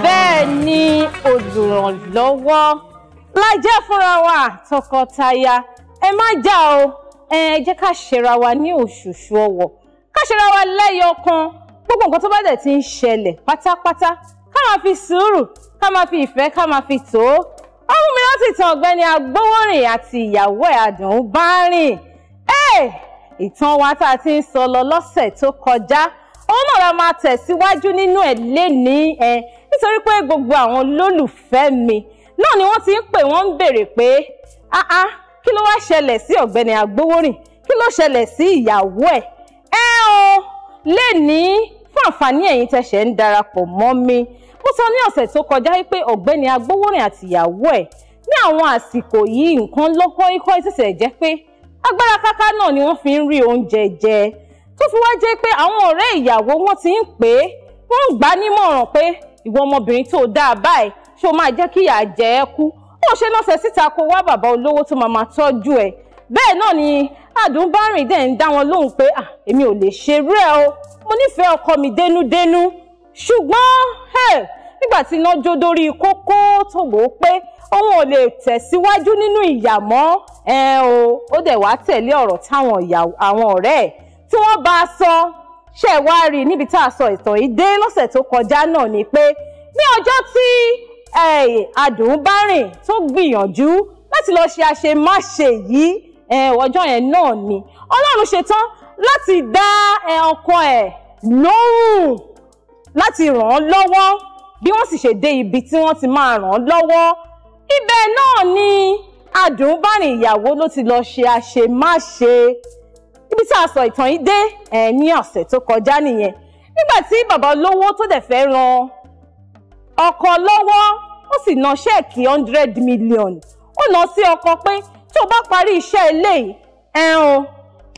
Bẹ́ẹ̀ ni olùrànlọ́wọ́ la jẹ́ fúnra wa tọkọtaya. Ẹ má jà o, ẹ jẹ́ ká ṣera wa ní òṣùṣù ọwọ̀, ká ṣera wa lẹ́yọ kan. Gbogbo nǹkan tó bá dẹ̀ ti ń ṣẹlẹ̀ pátápátá, ká máa fi sùúrù, ká máa fi ìfẹ́, ká máa fi tó. Ó mú mi rántí ìtàn Ọ̀gbẹ́ni Agbowórin àti ìyàwó ẹ̀ Adùnbárìn. Ìtàn wa tá a ti ń sọ lọ lọ́sẹ̀ tó kọjá, òun náà la máa tẹ̀síwájú nínú ẹ̀ lénìí ẹ, nítorí pé gbogbo àwọn olólùfẹ́ mi náà ni wọ́n ti ń pè, wọ́n ń béèrè pé áá, kí ló wá ṣẹlẹ̀ sí Ọ̀gbẹ́ni Agbowórin, kí ló ṣẹlẹ̀ sí ìyàwó ẹ̀? Ẹ o, lénìí fún àǹfààní ẹ̀yin tẹ̀sẹ̀ ń darapọ̀ mọ́ mi, mo sọ ní ọ̀sẹ̀ tó kọjá wípé Ọ̀gbẹ́ni Agbowórin àti ìyàwó ẹ̀ ní àwọn àsìkò yìí nǹkan lọ́kọ́ ikọ́ ìṣẹ̀ṣẹ̀ jẹ́ pé agbára káká náà ni wọ́n fi ń rí oúnjẹ jẹ, tó fi wá jẹ́ pé àwọn ọ̀rẹ́ ìyàwó wọn ti ń pè é, wọ́n ń gbà á nímọ̀ràn pé ìwọ ọmọbìnrin tó dáa báyìí, ṣé o máa jẹ́ kí ìyà jẹ ẹ́ kú? Ó ṣe lọ́sẹ̀ síta kó wá bàbá olówó tó máa máa tọ́jú ẹ̀. Bẹ́ẹ̀ náà ni Adùnbárìn dẹ̀ ń dá wọn lóhùn pé èmi ò lè ṣerú ẹ̀ o, mo nífẹ̀ẹ́ ọkọ mi dénúdénú. Ṣùgbọ́n nígbà tí iná jó dórí kókó tó wò ó pé òun ò lè tẹ̀síwájú nínú ìyà mọ́, o ó dẹ̀ wá tẹ̀lé ọ̀rọ̀ táwọn àwọn ọ̀rẹ́ ẹ̀ tí wọ́n bá a sọ. Ṣe wá rí níbi tá a sọ ìtàn yìí dé lọ́sẹ̀ tó kọjá náà ni pé ní ọjọ́ tí Adùnbárìn tó gbìyànjú láti lọ ṣe àṣemáṣe yìí, ọjọ́ yẹn náà ni Ọlọ́run ṣetán láti dá ọkọ ẹ̀ lóhùn, láti ràn án lọ́wọ́. Bí wọ́n sì ṣe dé ibi tí wọ́n ti máa ràn án lọ́wọ́, ibẹ̀ náà ni Adùnbárìn ìyàwó ló ti lọ ṣe àṣemáṣe. Ibi tí a sọ ìtàn yìí dé ní ọ̀sẹ̀ tó kọjá nìyẹn. Nígbà tí bàbá olówó tó dẹ̀ fẹ́ ran ọkọ lọ́wọ́, ó sì ná ṣẹ́ẹ̀kì 100 million. Ó ná sí ọkọ pé tó bá parí iṣẹ́ eléyìí, ẹ̀hún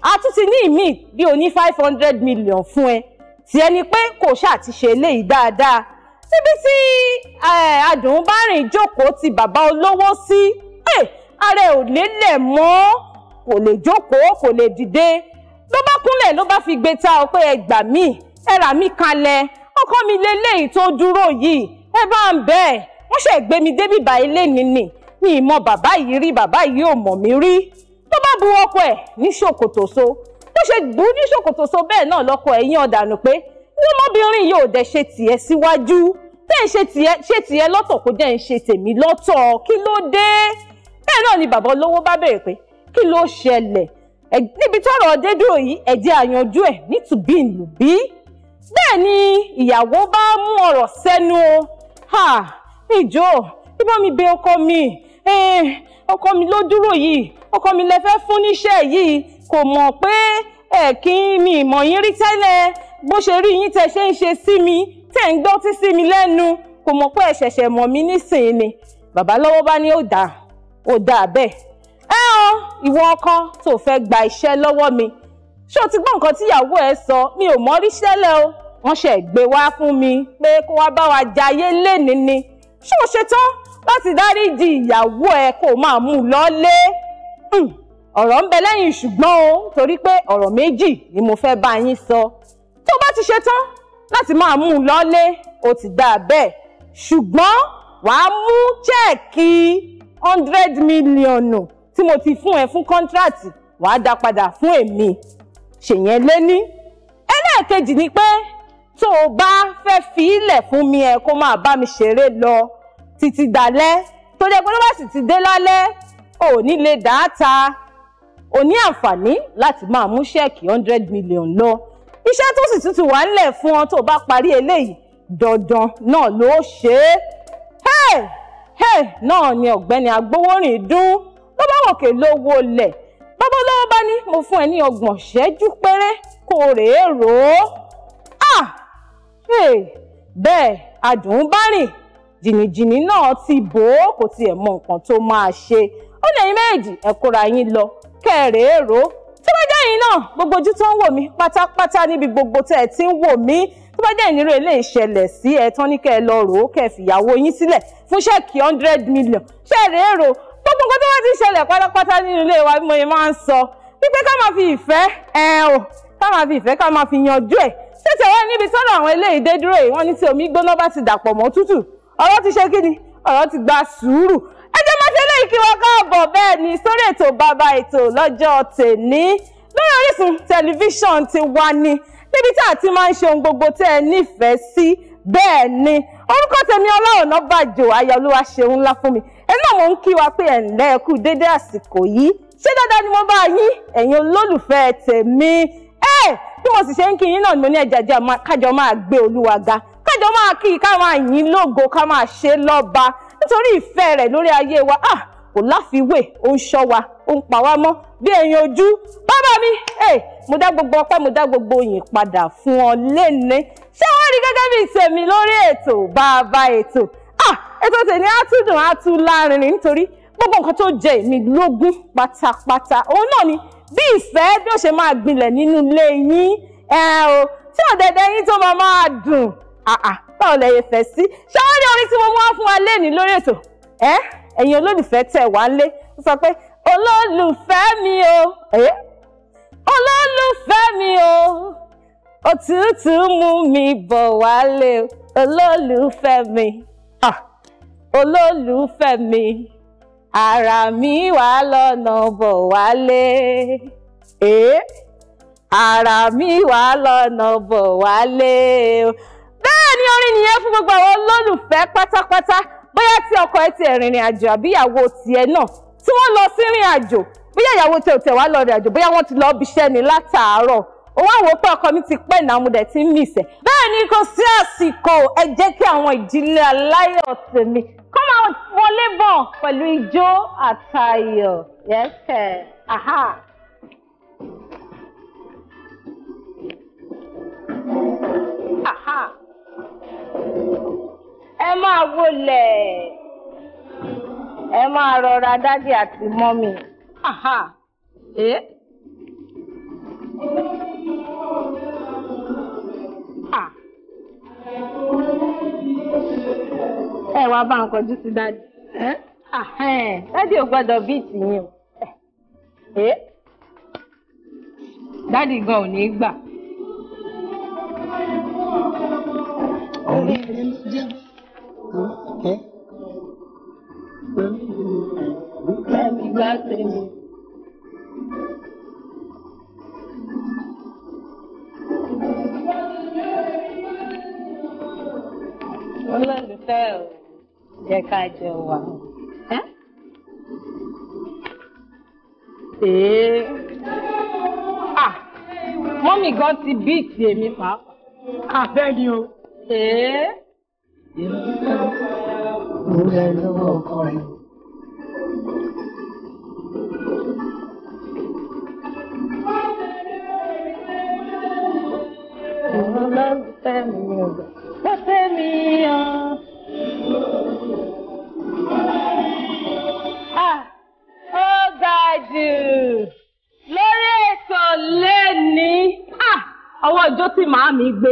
a tún ti ní ìmíì bí o ní 500 million fún ẹ, tí ẹni pé kò ṣáà ti ṣe eléyìí dáadáa. Níbi tí Adùnbárìn jókòó ti bàbá olówó sí, ara ẹ̀ ò lélẹ̀ mọ́, kò lè jókòó, kò lè dìde. Ló bá kúnlẹ̀, ló bá fi gbé ta ọ pé ẹ gbà mí, ẹ rà mí kalẹ̀, ọkọ mi leléyìí tó dúró yìí, ẹ bá ń bẹ̀ ẹ́, wọ́n ṣe gbé mi débi bá ilé mi nì, mi ì mọ bàbá yìí rí, bàbá yìí ò mọ̀ mí rí. Ló bá bu ọkọ ẹ̀ ní ṣòkòtò so, bó ṣe bù ní ṣòkòtò so bẹ́ẹ̀ náà lọ́kọ ẹ̀ yín ọ̀dànù pé ọmọbìnrin yìí ò dẹ̀ ṣe tiẹ̀ síwájú, tẹ́ ń ṣe tiẹ̀ lọ́tọ̀ kó jẹ́ ń ṣe tèmi lọ́tọ̀, kí ló dé? Bẹ́ẹ̀ náà ni bàbá olówó bá béèrè pé kí ló ṣẹlẹ̀ níbi tọ́rọ̀ dé dúró yìí, ẹ jẹ́ a yanjú ẹ̀ nítùbí-ìnùbí. Bẹ́ẹ̀ ni ìyàwó bá mú ọ̀rọ̀ sẹ́nu o, ìjọ ìbá mi bẹ̀ ọkọ mi, ọkọ mi ló dúró yìí, ọkọ mi lẹ fẹ́ fún níṣẹ́ yìí, kò mọ̀ pé ẹ kí mi ìmọ̀ yín rí tẹ́lẹ̀, bó ṣe rí yín tẹ́ ṣe ń ṣe sí mi, tẹ́ ń gbọ́ tí sí mi lẹ́nu, kò mọ̀ pé ẹ ṣẹ̀ṣẹ̀ mọ̀ mí nísìnyí ni. Bàbá lọ́wọ́ bá ní ó dáa, ó dáa bẹ́ẹ̀. Ẹ ọ ìwọ ọkọ tó fẹ́ gba iṣẹ́ lọ́wọ́ mi, ṣé o ti gbọ́ nǹkan tíyàwó ẹ sọ? Mi ò mọ̀ rí ṣẹlẹ̀ o, wọ́n ṣe gbé wá fún mi pé kó wá bá wa jayé lénìí ni. Ṣé o ṣetán láti dáríjì ìyàwó ẹ kó máa mú un lọ́lé? Ọ̀rọ̀ ń bẹ lẹ́yìn ṣùgbọ́n o, torí pé ọ̀rọ̀ méjì ni mo fẹ́ bá yín sọ. Tó bá ti ṣetán láti máa mú un lọ́lé, ó ti dáa bẹ́ẹ̀, ṣùgbọ́n wàá mú chẹ́ẹ̀kì 100 mílíọ̀nù tí mo ti fún ẹ fún kọ́ńtíráàtì, wàá dá padà fún èmi. Ṣèyẹn lé ní. Ẹlẹ́ẹ̀kejì ni pé tó o bá fẹ́ fi ilẹ̀ fún mi ẹ kó máa bá mi ṣeré lọ títí dalẹ́, tó jẹ́ pé ló bá sì ti dé lálẹ́, ò ní lè dá ta, ò ní àǹfààní láti máa mú ṣẹ́ẹ̀kì 100 million lọ. Iṣẹ́ tó sì tútù wà ńlẹ̀ fún ọ tó o bá parí eléyìí, dandan náà ló ṣe é. Náà ni Ọ̀gbẹ́ni Agbowórin dún, ló bá wòkè ló wọlẹ̀. Bàbá olówó bá ní mo fún ẹ ní 30 ṣẹ́jú péré kó rèé rò ó. Bẹ́ẹ̀ Adùnbárìn jìnnìjìnnì náà ti bò ó, kò tiẹ̀ mọ nǹkan tó máa ṣe. Ó lẹ́yìn méjì ẹ kóra yín lọ kẹ́ẹ̀rẹ́ rò ó. Tó bá jẹ́ yín náà, gbogbo ojú tó ń wò mí pátápátá níbi gbogbo tẹ́ ẹ ti ń wò mí, tó bá jẹ́ ìnírò ilé ìṣẹ̀lẹ̀ sí ẹ tán ní kẹ́ ẹ lọ rò ó, kẹ́ ẹ fìyàwó yín sílẹ̀ fún ṣẹ́ẹ̀kì 100 million, ṣẹ́ẹ̀rẹ́ rò ó. Gbogbo nǹkan tó bá ti ṣẹlẹ̀ pátápátá nínú ilé wa bí mo ṣe máa ń sọ wípé ká máa fi ìfẹ́ ẹ o, ká máa fi ìfẹ́, ká máa fi yanjú ẹ̀. Tètè wá níbi sọ́dọ̀ àwọn eléyìí dé dúró yìí, wọ́n ní tí omi gbóná bá ti dàpọ̀ mọ́ tútù, ọ̀rọ̀ ti ṣe kí ni, ọ̀rọ̀ ti gba sùúrù. Ẹ jẹ́ máa ṣe eléyìí kí wọ́n káàbọ̀ bẹ́ẹ̀ ni sórí ètò bàbá ètò lọ́jọ́ tèní lórí Orísun tẹlifíṣàn ti wá ní níbi tí a ti máa ń ṣe ohun gbogbo tẹ́ ẹ nífẹ̀ẹ́ sí. Bẹ́ẹ̀ ni orúkọ tèmi Ọlá Ọ̀nàbàjò Ayọ̀olúwa ṣeun ńlá fún mi. Èmi náà mò ń kí wa pé ẹ̀ ǹlẹ́ ẹ kú dédé àsìkò yìí. Ṣé dáadáa ni mo bá yín ẹ̀yin olólùfẹ́ tèmi? Bí mo sì ṣe ń kí yín náà ni mo ní ẹja jẹ́ kájọ máa gbé Olúwa ga, kájọ máa kí ká máa yìn lógo, ká máa ṣe lọ́ba nítorí ìfẹ́ rẹ̀ lórí ayé wa kò láfiwé, ó ń ṣọ́ wa, ó ń pa wá mọ́ bí ẹyin ojú. Bàbá mi, mo dá gbogbo ọpẹ́, mo dá gbogbo yìn padà fún ọ léni. Ṣé wọ́n rí gẹ́gẹ́ bí tèmi lórí ètò bàbá ètò? Ètò tèmi á tún dùn, á tún lárinrin nítorí gbogbo nǹkan tó jẹ èmi lógún pátápátá òun náà ni bí ìfẹ́ bí ó ṣe máa gbilẹ̀ nínú ilé yín o tí ọ̀dẹ̀dẹ̀ yín tó máa máa dùn. Báwo lẹ yẹ fẹ́ sí? Ṣé wọ́n rí orin tí mo mú wá fún wa lénìí lórí ètò? Ẹ̀yin olólùfẹ́ tẹ̀ wá lé, ó sọ pé olólùfẹ́ mi o, olólùfẹ́ mi o, òtútù mú mi bọ̀ wálé, olólùfẹ́ mi, olólùfẹ́ mi, ara mi wà lọ́nà bọ̀ wálé, ara mi wà lọ́nà bọ̀ wálé. Bẹ́ẹ̀ ni orin nìyẹn fún gbogbo àwọn olólùfẹ́ pátápátá. Bóyá tí ọkọ ẹ ti rìnrìn àjò àbí ìyàwó tiẹ̀ náà tí wọ́n lọ sí rìn àjò, bóyá ìyàwó tiẹ̀ ò tẹ̀ wá lọ rìn àjò, bóyá wọ́n ti lọ bí iṣẹ́ ni látàárọ̀, ó wá wò ó pé ọkọ mi ti pẹ́ náà, mo dẹ̀ ti ń mìsẹ̀. Bẹ́ẹ̀ ni kò sí àsìkò, ẹ jẹ́ kí àwọn ìdílé aláyọ̀ tèmi kọ́ máa wọlé bọ̀ pẹ̀lú ijó àtayọ̀. Yẹ́sẹ̀, aha. Aha. Ẹ máa wọlé, ẹ máa rọra dádì àti mọ́mì. Aha. Ẹ wá bá ń kọjú sí dádì. Dádì ò gbọ́dọ̀ bí ìtìyín o. Dádì gan ò ní gbà. Olólùfẹ́ o, jẹ́ ká jọ wà. Mọ́mì gan ti bíìtì èmi pàápàá. Bẹ́ẹ̀ ni o. Lọ́wọ́ ọkọ rẹ̀. Olólùfẹ́ mi ò gbà. Lọ́sẹ̀ mi o. Ó ga jù lórí ètò lẹ́ni. Ọwọ́ ijó tí màámi gbé,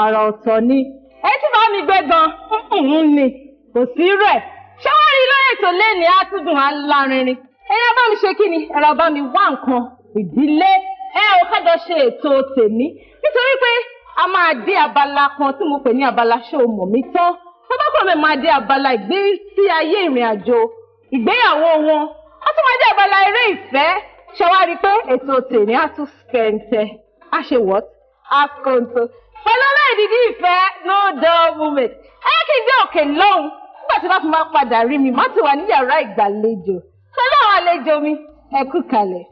àrà ọ̀tọ̀ ni. Èyí tí màámi gbé gan-an ni, kò sí rẹ̀. Ṣé wọ́n rí lórí ètò lẹ́ni á tún dùn á lárinrin? Ẹ̀yin bá mi ṣe kí ni? Ẹ̀rọ bá mi wá nǹkan ìdílé. Ẹ ò kájọ ṣe ètò tèmi nítorí pé a máa dé abala kan tí mo pè ní abala ṣé o mọ̀ mí tán. Tọ́bákùnrin mi máa dé abala ìgbésí ayé ìrìn àjò ìgbéyàwó wọn. A tún máa dé abala eré ìfẹ́. Ṣé wàá rí i pé ètò tèmi á tún fẹ̀ǹtẹ̀? A ṣe what? A kòǹtò. Pẹ̀lú ọlọ́ìdídí ìfẹ́, no dull moment. Ẹ kí n dé òkè lọ́hùn. Nígbà tí wọ́n fi máa padà rí mi, má ti wà ní yàrá ìgbàlejò. Pẹ̀lú àwọn àlejò mi, ẹ kú kalẹ̀.